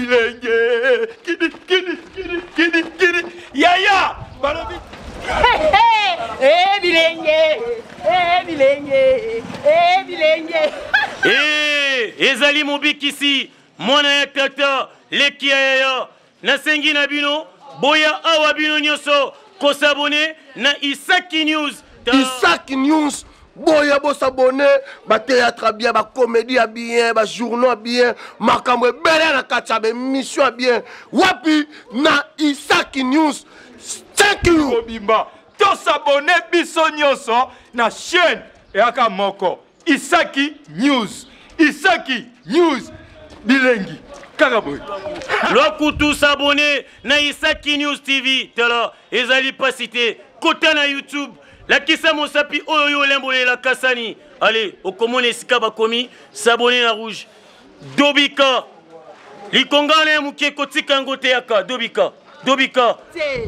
Bilenge kidi kidi kidi kidi kidi yaya balobi. Eh bilenge, eh bilenge, eh bilenge. Eh, ezali mobikisi mwana ya tata leki ya yaya nasengi na bino boya awa bino nyonso kosabone na Isaki News. Isaki News boya bosabone batheatre ya bien bacomédie ya bien bajournaux ya bien makambo ebele na kati ya baémission ya bien wapi na Isaki News. Thank you. Mobimba tosabone biso nyonso na chaîne eyaka moko Isaki News. Isaki News. Bilengi. Kaka boye. Lwakutu s'abonner na Isaki News TV. Tala, ezali pasi te. Kota na YouTube. Lakisa mosapi oyo yo olembolela kasani. Allez, okomona esika bakomi s'abonner na rouge. Dobika. Likonga na ya moke kotika yango te yaka. Dobika. Dobika.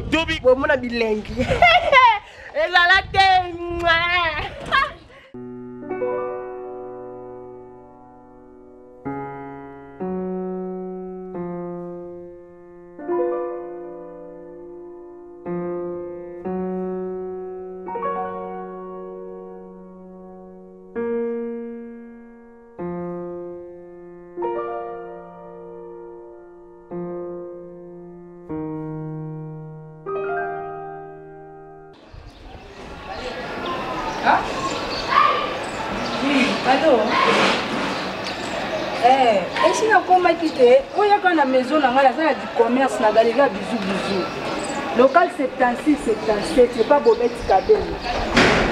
Dobika. Bomona bilengi. Ezala te. Ah? Oui, allo Eh, esi nakomaki te oyaka na maison na ngai naza na du commerce na galerie ya bizu bizu local 76 77 epa bobeti kabelo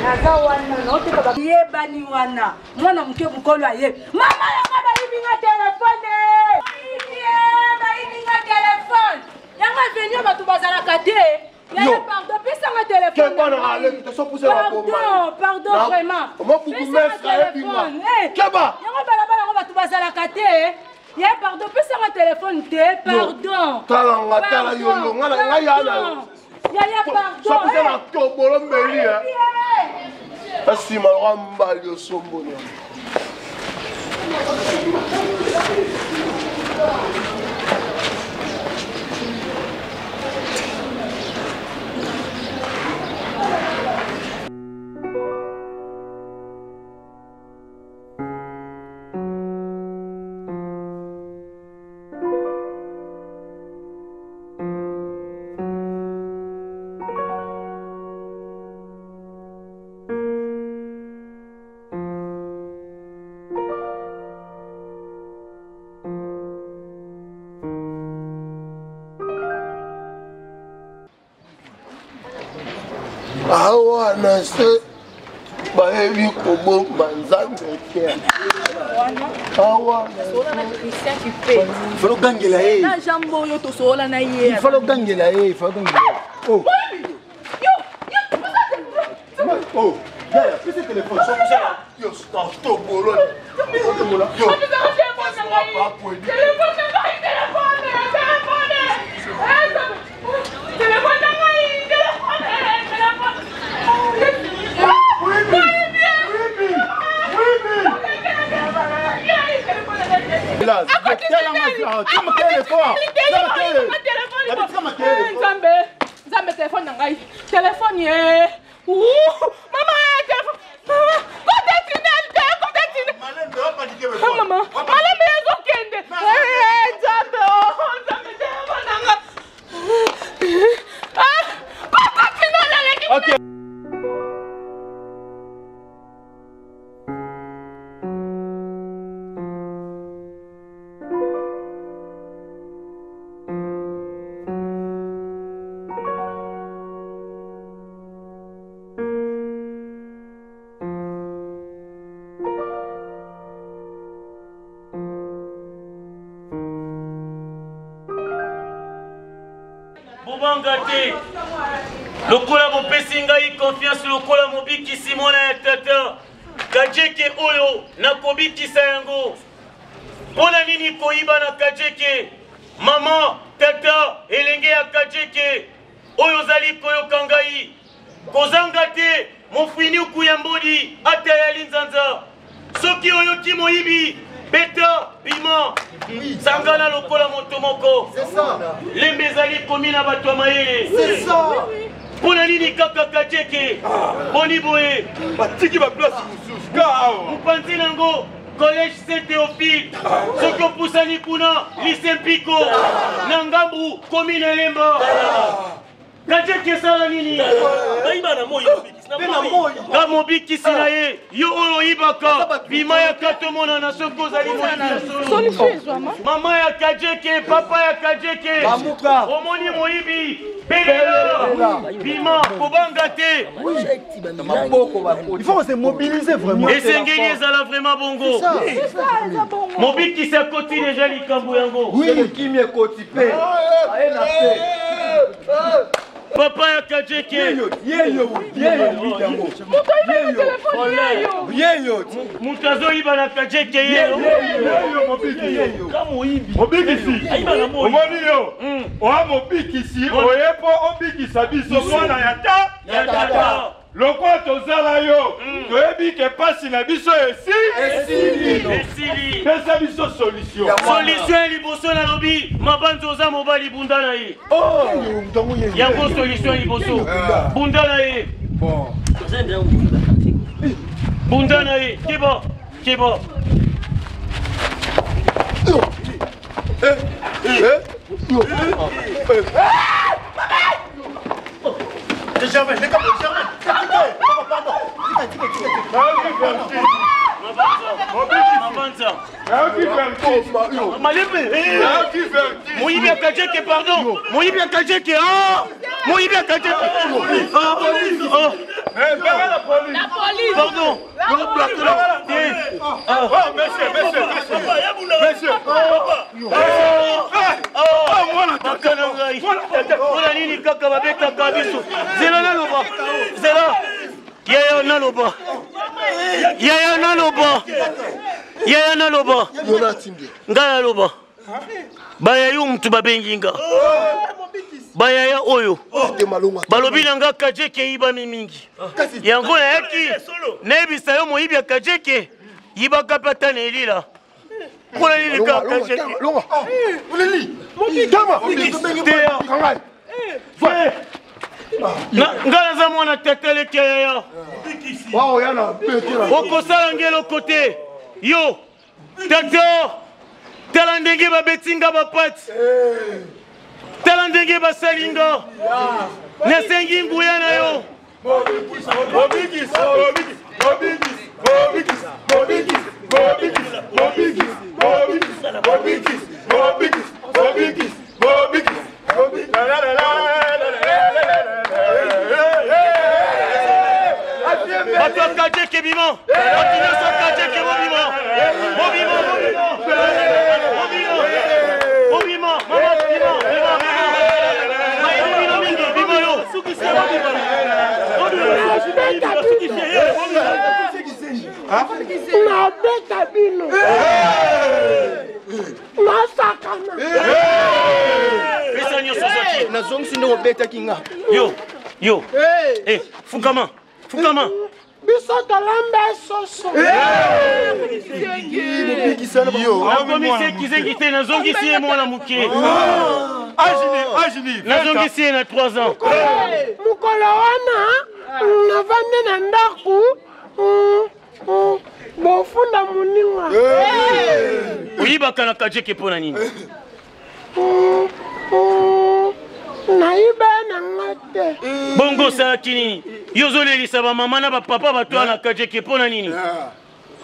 naza wana naoteka bayebani wana mwana moke mokolo aye mama yanga bayibi nga telefone bayibi nga telefone yango avenir bato bazalaka te Yaya pardon, pesa nga téléphone. Keba na aleki to sopusa na bomba. Pardon, pardon vraiment. Omo bourgmestre ayebi nga. Eh. Keba. Yango balabala yango bato bazalaka te. Yaya pardon, pesa nga téléphone te, pardon. Tala nga tala yo yo nga nga ya na. Yaya pardon. Sopusa na tobolo mbeli eh. Asima lokwa mbali osomboli. Awa na se bayebi kobomba nzambe te awa falo gangela ye na jambo oyo tosolola na ye falo gangela ye falo gangela ye oh. Oh, yaya, pesa telefone. Yo, tobolo. Yo. Nzambe, Nzambe, telefone na ngai, telefone ye. Mama, telefone. Mama, kota tunnel te, kota tunnel. Mama, malembe ezokende. Nzambe, oh, Nzambe, telefone na ngai. Ah, kota tunnel aleki. Okay. Bobanga te lokola bopesi ngai confiance lokola mobikisi mwana ya tata kajeke oyo nakobikisa yango mpo na nini koyiba na kajeke mama tata elenge ya kajeke oyo ozali koyoka ngai kozanga te mofuinuku ya mbodi ata ya linzanza soki oyoki moyibi Beta bima sangana lokola moto moko. Lembe ezali komi na bato ya mayele. Mpo na nini kaka Kajeke? Boni boye batiki baplace mosusu ka awa. Mopanzi nango collège Saint Théophile, soki opusani kuna lycée Mpiko, na ngambu commune Lemba. Kajeke esala nini? Bayiba na moi. Nga mobikisi na ye, yo oyo oyibaka, bima ya katomonana soki ozali moyibi ya solo. Mama ya Kajeke, papa ya Kajeke, omoni moyibi, belela, bima, kobanga te. Il faut se mobiliser vraiment. Esengeli ezala vraiment bongo. Mobikisi akoti deja likambo yango. Kimia ekoti pe. Aye na pe. Papa ya Kajeke. Yeyo, yeyo, yeyo. Moto ayiba telefone yeyo. Yeyo. Moto azoyiba na Kajeke yeyo. Yeyo mobikisi. Mobikisi. Omoni yo. Oa mobikisi oye mpo obikisa biso mwana ya ta. Ya tata. Lokola tozala yo, toyebi ke pasi na biso esi esili. Esili. Pesa biso solution. Solution ya liboso nalobi, mabanzo oza mobali bunda na ye. Yango solution ya liboso. Bunda na ye. Bunda na ye. Keba. Keba. Mabanza. Malembe. Moyibi ya Kajeke, pardon. Moyibi ya Kajeke. Ah! Moyibi ya Kajeke. Ah! Ah! La police. Pardon. Ah, monsieur, monsieur, monsieur. Maka na ngai. Mpona nini kaka babetaka biso? Zela naloba. Zela. Yaya naloba. Yaya naloba. Yaya naloba. Ngai naloba. Bayaya mutu babengi nga. Bayaya oyo. Balobi na nga Kajeke eyibami mingi. Yango nayaki nayebisa yo moyibi ya Kajeke yibaka mpe ata na elila. Mpona nini kaka Kajeke? Nga naza mwana tata leki ya yaya. Okosala nge eloko te. Yo tata, tala ndenge babeti nga bapati, tala ndenge basali nga. Nasengi nguya na yo. Mobikisi, mobikisi, mobikisi, mobikisi, mobikisi, mobikisi, mobikisi, mobikisi, mobikisi, mobikisi, mobikisi, mobikisi. La, la, la, la, la, la, la, la, la. Bato ya Kajeke bima, bato nyonso ya Kajeke bobima, bobima, bobima, bobima, bobima, mama bima, bima, bima, bayebi bino mingi, bima yo. Nabeta bino. Nasakana. Pesa nyonso ozwaki. Nazongisi ndenge obetaki nga. Yo, yo. Eh, fukama, fukama. Biso tolamba soso. Nakomisi ye kizengi te, nazongisi ye mwana moke. Nazongisi ye na 3 ans. Mokolo wana navandi na ndako, bofunda moninga. Oyibaka na Kajeke mpo na nini? Nayiba na nga te. Bongo osalaki nini? Yo ozolelisa bamama na bapapa bato wana na Kajeke mpo na nini?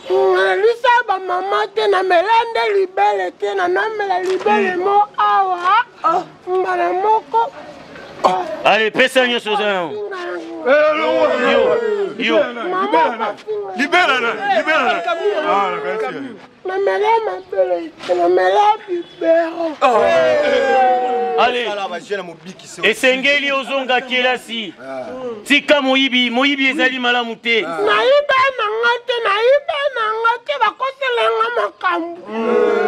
Nalelisa bamama te, namela nde libele te, nanamela libele mo awa mbala moko. Ale, pesa nyonso oza nango. Yo, yo. Libela na, libela na. Namela mabele te, namela bibero. Ale, esengeli ozonga kelasi. Tika moyibi, moyibi ezali malamu te. Nayiba na nga te, nayiba na nga te, bakosela nga makambo.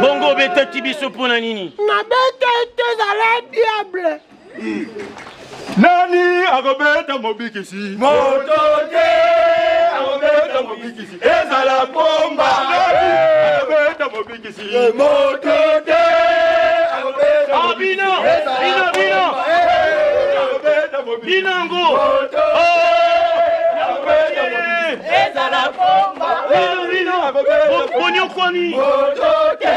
Bongo obetaki biso mpo na nini? Nabeta ete ezala diable. Nani akobeta mobikisi? Moto te akobeta mobikisi. Ezala bomba. Nani akobeta mobikisi. Moto te akobeta. Ah, bino bino bino Akobeta mobikisi. bino yango. Akobeta mobikisi. Ezala komba. Bino bino boniokwami. Moto te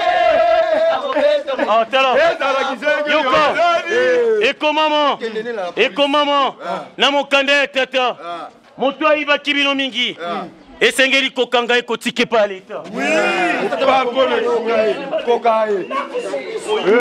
akobeta. Ah, tala. Ezala kizengi. Yoka. Ozali. Ekomama ekomama na mokanda ya tata, moto ayibaki bino mingi, esengeli kokanga ye, kotika epa ya leta. Bakolo. Koka ye.